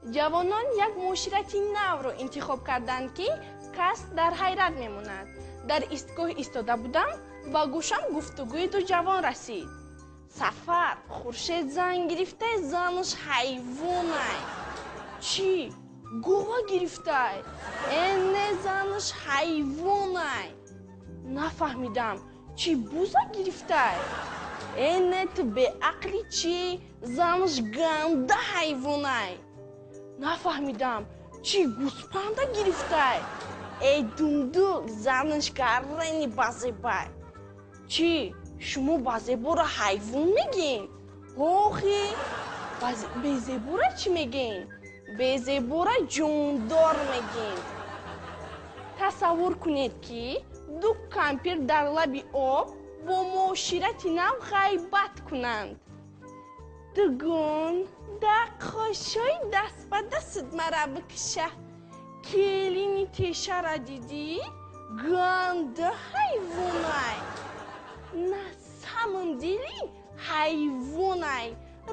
Ҷавонон як муоширати навро интихоб карданд, ки кас дар ҳайрат мемонад. Дар истгоҳ истода будам, ба гӯшам гуфтугӯи ду ҷавон расид. Сафар, Хуршед зан гирифтай, занаш ҳайвонай. Чӣ, гова гирифтай? Э, не, занаш ҳайвонай. Нафаҳмидам, чӣ, буза гирифтай? Э, не, ту беақлӣ чӣ, занаш ганда ҳайвонай. Нафаҳмидам, чӣ, гӯспанда гирифтай? Эй думдук, занаш гаррени базебай. Чӣ, шумо базеборо ҳайвон мегӯед? Охи, безебора чӣ мегӯед? Безебора ҷондор мегӯем. Тасаввур кунед, ки ду кампир дар лаби об бо муоширати нав ғайбат кунанд. Дугон, да қошои даст ба дастат мара бикша. Келини тешара дидӣ? Ганда ҳайвонай. На самом деле ҳайвонай.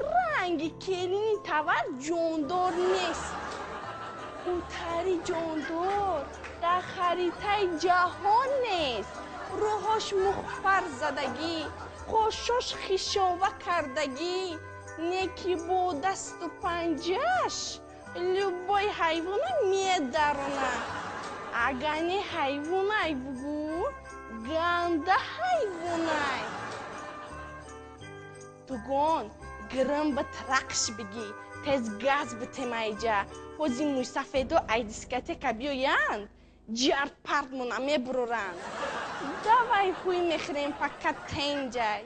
Ранги келини тавар ҷондор нест. Утари ҷондор дар харитаи ҷаҳон нест. Рӯҳош мухпар задагӣ, қошош хишова кардагӣ, неки бо дасту панҷааш любой ҳайвона медарона. Агар не ҳайвонай бугӯ, ганда ҳайвонай. Дугон, гирим ба тракш бигӣ, тез газ битемайҷа. Ҳози мӯйсафедо ай дискотека биёянд, ҷард партмона мебуроранд. Давай ҳуй мехӯрем, пока тенҷай.